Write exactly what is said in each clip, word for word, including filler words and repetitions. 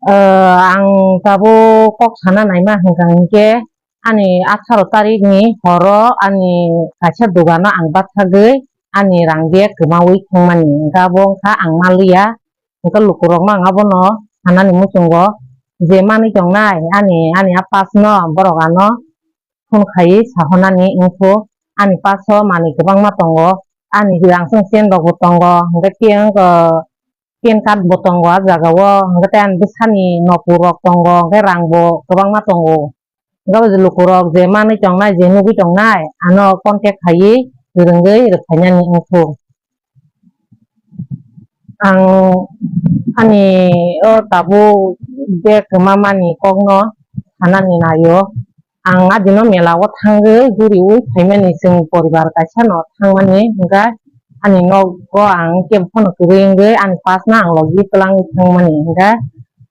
Ah, ang tabuk kok sana naima hwnkha hwnkhe, ani atharo tarikni horo ani kaisa dogano ang bathagwi ani rang bag kwmaui thangmani, hwnkhe abo wngkha ang manliya. Hwnkhe lukurokno ang abono sanani muchungo je manwi tongnai, ani, ani a pass no borok ano phone khaiwi sahornani wngkhu, ani pass o manwi kwbangma tongo, ani rang chwng chain rokbo tongo, hwnkhe tei wngkha pan card bo tongo a jagao, hwnkhe tei ani bwsani nopung rok tongo, hwnkhe rang bo kwbangma tongo. Hwnkhe lukurok je manwi tongnai, je nugwi tongnai, ano contact khaiwi rwngwi rwkhainani wngkhu. Ang ani o tabuk bag kwmamani kokno sanani naio. Ang adino mela o thangwi guriui phaimani, chwng poribar kaisa no thangmani, hwnkhe ani nogo ang kebo phano kwrwi wngwi ani pass no ang logi twlangwi thangmani, hwnkhe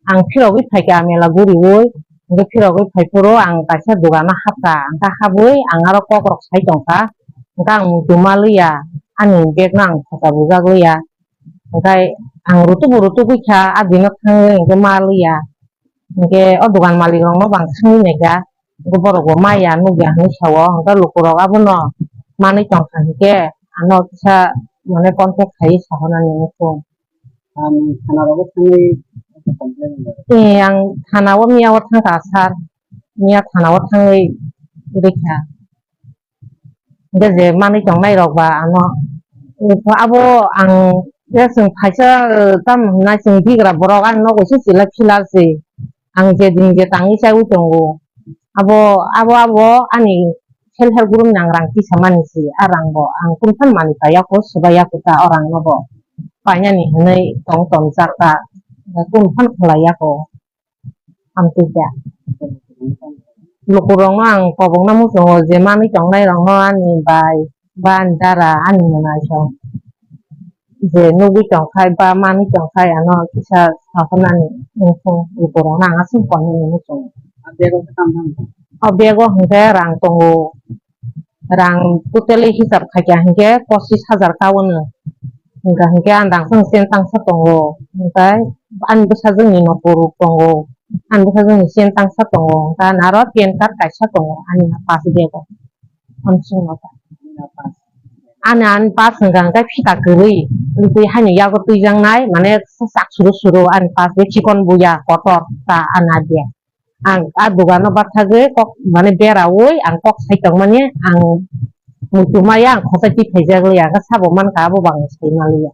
ang phirogwi phaikha mela guriui, hwnkhe phirogwi phaiphuru ang kaisa dogano hapkha, hwnkhe habwi ang aro kokrok sai tongkha, hwnkhe ang muitu manliya, ani bag no ang phosa bujak liya, hwnkhe ang rutubu rutugwi kha, adino thangwi hwnkhe manliya. Hwnkhe o dogan malik rokno bang swngwi naikha, hwnkhe borok bo maya nukya hinwi sao, hwnkhe lukurok abono manwi tongkha hwnkhe ano kisa mane contact khaiwi sahornani wngkhu. Ang thana rogo thangwi complain wngkha. Eh, ang thana o miya o thangkha sir, miya thana o thangwi rikha. Hwnkhe je manwi tongnai rok ba ano, abo ang je chwng phaisa, eh, tamo hwnna chwng bigra borok ani nogo se chila phila se. Ang je din je tangwi chaiwi tongo. Abo, abo, abo ani self help group ni ang rang tisamani se. A rang bo ang kunu phano manwi paiya kho, swbaiya kho ta o rang no bo. Painani hwnwi tong tong jak ta. Kunu phano khlaiya kho. Amtwi kha. Lukurokno ang kobokna muchungo je manwi tongnairokno ani bai ba ani dara ani mwnaisong je nugwi tongkhai ba manwi tongkhai ano kisa sahornani wngkhu lukurokno ang aswk koinani muchungo. O bego hwnkhe rang tongo. Rang totally hisab khaikha hinkhe pochis hajar kawono. Hwnkha hinkhe ang rang phano sen tangsa tongo. Hinkhe ani bwsajwkni nokborok tongo. Ani bwsajwkni sen tangsa tongo. Hinkhe ani aro pan card kaisa tongo. Ani pass bego. Ani singno ta. Ani, ani pass hwnkha hinkhe phita kwrwi. Twi haino yago twijaknai, mane sak suru suru ani pass be chikon buya kotor ta ani adia. Ang a dogano bathagwi kok, mane beraui ang kok sai tongmani ang muitu maya ang khosai twi phaijak liya, ang sabo mankha abo bo ang sai manliya.